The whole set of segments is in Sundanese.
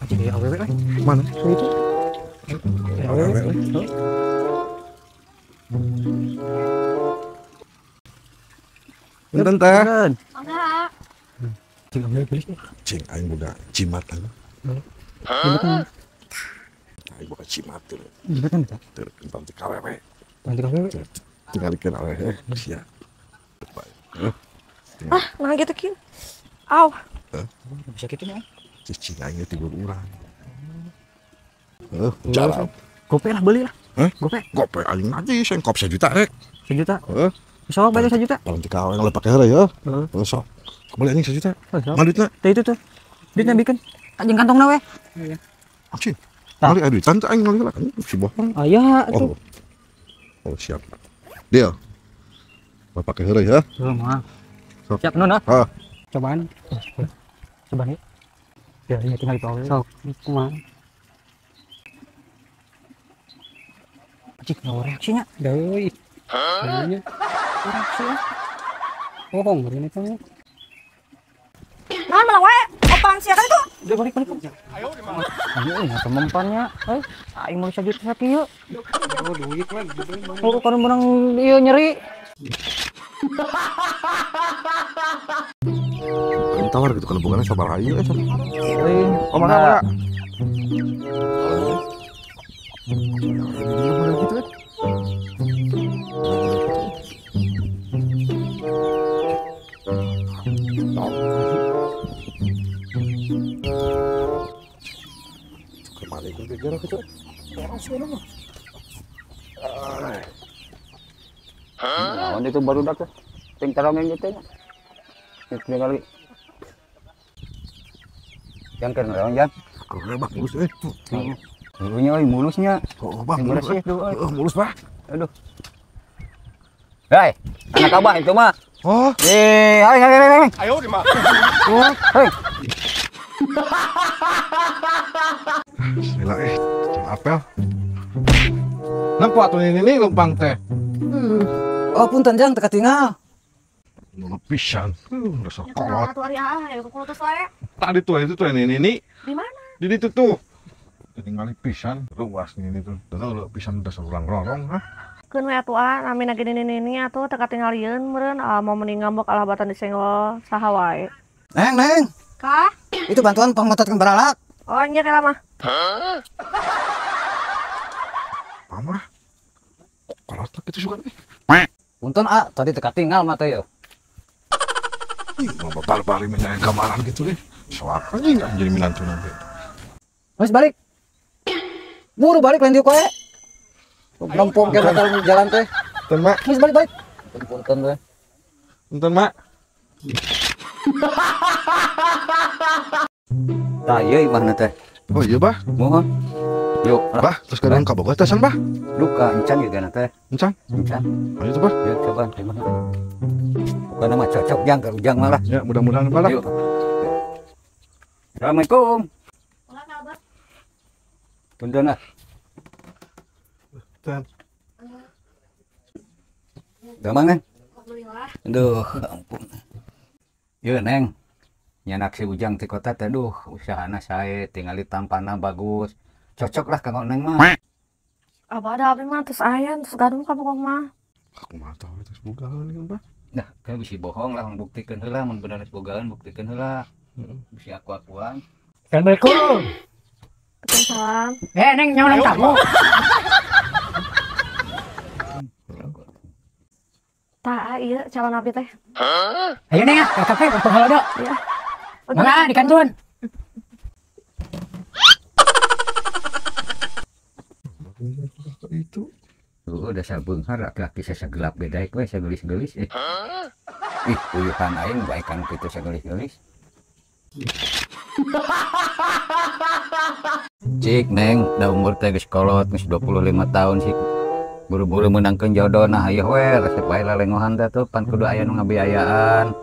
Anjing ya awewe euy. Mana? Itu. Awewe. Punten teh. Mangga. Cing awewe gelis nih. Cing aing boga jimat anu. Jimatan. Aing boga jimat teu. Jimatan teh. Teu tentang ti kawewe. Tentang ti kawewe. Tingalikeun awewe sia. Ah, nah gitu kin. Aw. Bisa kitu nya. Cicing aing tidur urang. Jalan. Gope lah beli lah. Hah? Gope. Gope aing najis sengkop 1 juta rek. 1 juta. Heeh. Bisa bayar 1 juta. Paling teu kawe ngaleuh pake heula ya. Heeh sok. Kembali anjing 1 juta. Mana duitna? Teh itu tuh. Duitna bikeun. Anjing kantongna we. Iya. Anjing. Mali aya duitan teh aing ngalih lah si bohong. Aya atuh. Oh, siap. Deal. Bapak pake heula ya. Heuh mah. Siap nun ah. Heeh. Cobaan. Cobaan ya. Ya, ini tinggal itu awe. Sok, kumaha? Anjing nggak reaksinya. Deui. Hah? Reaksi ah. Bohong ini tuh. Nah, malah wae. Opang sia kan itu. Udah balik balik. Ayo di mana? Ayo mah mempannya. Euy, aing mau 1 juta sakieu. Oh, duit we. Oh, kalau menang ieu nyeri. Aing tawar gitu kalau bukan sabar aja. Euy, oh mana? Naon itu barudak tuh. Ting tarongeng gitu nya. Itu kali. Yang keur naon jang? Keur bak mulus euy. Dulunya euy mulusnya. Oh, bak mulus. Heeh, mulus, Pak. Aduh. Hei, anak abah itu mah. Oh. Eh, hai hai hai. Ayo di mah. Oh, hei. Bismillah apel. Nempo atuh ini lempang teh. Oh punten jang teu katingal. Nu pisan. Rasa kolot. Atuh ari ah, ya kolot wae. Tadi tuh itu tuh ini. Di mana? Di ditu tuh. Tingali pisan ruas ini tuh. Tuh pisan udah urang rorong hah. Keun we atuh ah, namina ge nini atuh teu katingalieun meureun mau mending ngambek alah batan disenggol saha wae. Neng, Neng. Kah? Itu bantuan pangmototkeun baralak. Oh nya kela mah. Hah? Mama. Kolot kitu suka nih. Punten ah, tadi teu katingal mah teh yo. Ih, mah bari-bari menyayang kamaran gitu deh. Soak anjing jadi minantu nanti. Wes balik. Buru balik lain dieu koe. Lempong ke bakal jalan teh. Punten, Mak. Wes balik balik. Punten teh. Punten, Mak. Tah ieu imahna teh. Oh iya, Bah. Mohon. Yuk, Bah, terus kadang ka Bogor tasan, Bah. Duka encan juga na teh. Encan? Encan. Ayo tuh, Bah. Yuk coba gimana. Pokoknya mah cocok jang ke Ujang malah. Ya, mudah-mudahan Bah lah. Yuk. Assalamualaikum. Waalaikumsalam. Punten ah. Punten. Gampang kan? Alhamdulillah. Aduh, ampun. Yuk, Neng. Nyanak si Ujang ti kota teh duh, usahana sae tingali tampana bagus. Cocok lah kanggo Neng mah. Abah ada abdi mah terus aya terus gaduh ka pokok mah. Aku mah tahu terus bogaeun kan, Bah. Nah, kan bisi bohong lah buktikeun heula mun bener geus bogaeun buktikeun heula. Bisi aku-akuan. Assalamualaikum. Waalaikumsalam. Eh, Neng nyawa kamu. Tah, iya calon abdi teh. Ayo Neng ah, ke kafe untuk halodo. Iya. Mana di kantun? Itu. Tuh udah sabeunghar laki-laki sagelap gedaek we sagelis-gelis eh. Ih, uyuhan aing baekan kitu sagelis-gelis. Cik Neng, da umur teh geus kolot geus 25 tahun sih. Buru-buru meunangkeun jodoh nah hayoh we resep bae lalengohan teh tuh pan kudu aya nu ngabiayaan.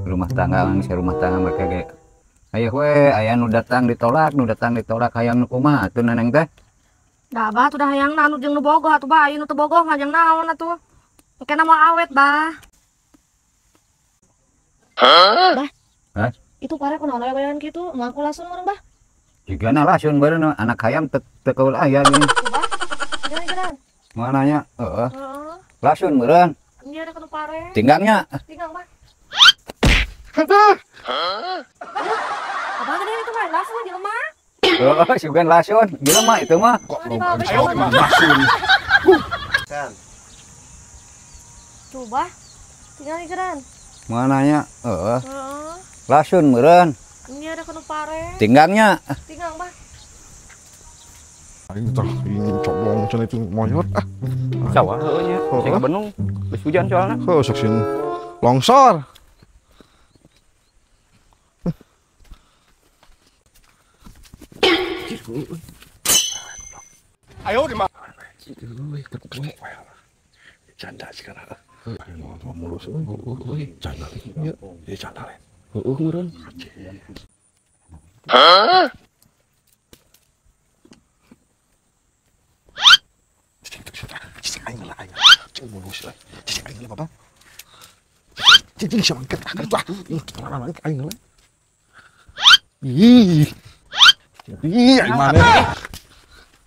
Rumah tangga geus rumah tangga mereka ge. Hayoh we aya nu datang ditolak, nu datang ditolak hayang nu kumaha atuh Neneng teh? Da abah tuh dah hayang anu jeung nu bogoh atuh bah, ieu nu teu bogoh mah jeung naon atuh. Engke mah awet bah. Hah? Hah? Itu pare kunaon aya bayangan kitu, mangku lasun meureun bah. Jigana lasun meureun anak hayam teu kaul aya gini. Bah. Jalan-jalan. Mananya? Heeh. Lasun meureun. Ini ada kanu pare. Tinggangnya. Tinggang bah. Hah? Abah gede itu mah lasun jelema. Heeh, sugan lasun jelema itu mah. Kok lasun. Coba tinggal geran. Mananya? Heeh. Lasun meureun. Ini ada kanu pare. Tinggangnya. Tinggang bah. Aing tah ingin coblong cenah itu monyot ah. Sawah heueuh nya. Sing benung geus hujan soalna. Heuh sok sieun longsor. Ayo di mana? Janda sekarang. Ayo mulus. Janda. Iya janda lain. Heueuh meureun. Hah? Aing lah aing. Cing mulus lah. Cing aing lah bapak. Cing siapa angkat ah. Aing lah. Ih. Ih, aing mana?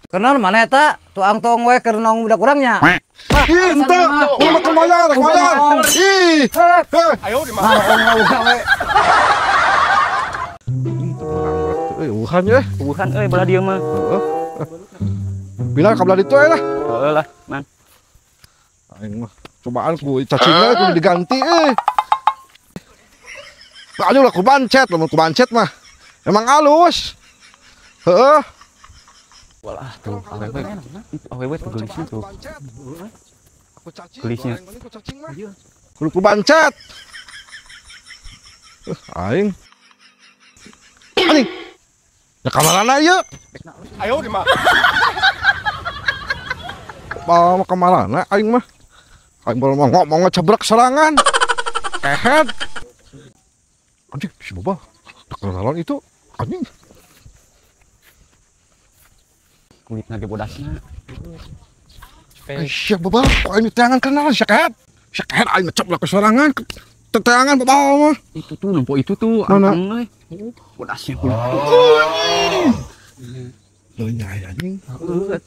Kenal mana eta? Tuang tong we keur nong budak urang nya. Ih, henteu. Urang mah bayar, bayar. Ih. Ayo di mana? We. Euy, uhan ye. Uhan euy belah dieu mah. Heeh. Bila ka belah ditu we lah. Heeh lah, man. Aing mah cobaan ku cacingna kudu diganti euy. Aduh lah ku bancet, lamun ku bancet mah. Emang alus. Heeh. Walah tuh awewe. Itu awewe tuh gelisnya tuh. Gelisnya. Kudu ku bancet. Aing. Anjing. Ya kamarana ieu. Ayo di mana? Mau kamarana aing mah. Aing baru mau ngomong ngecebrek serangan. Kehed. Anjing, si Baba. Kenalan itu anjing. Kulitna ge bodasna. Sia Baba, kok aing teangan kenalan sia kehed. Sia kehed aing ngecebrek serangan. Teteangan Baba mah. Itu tuh nempo itu tuh anteng euy. Bodasnya kulit. Leuh nyai anjing. Heeh.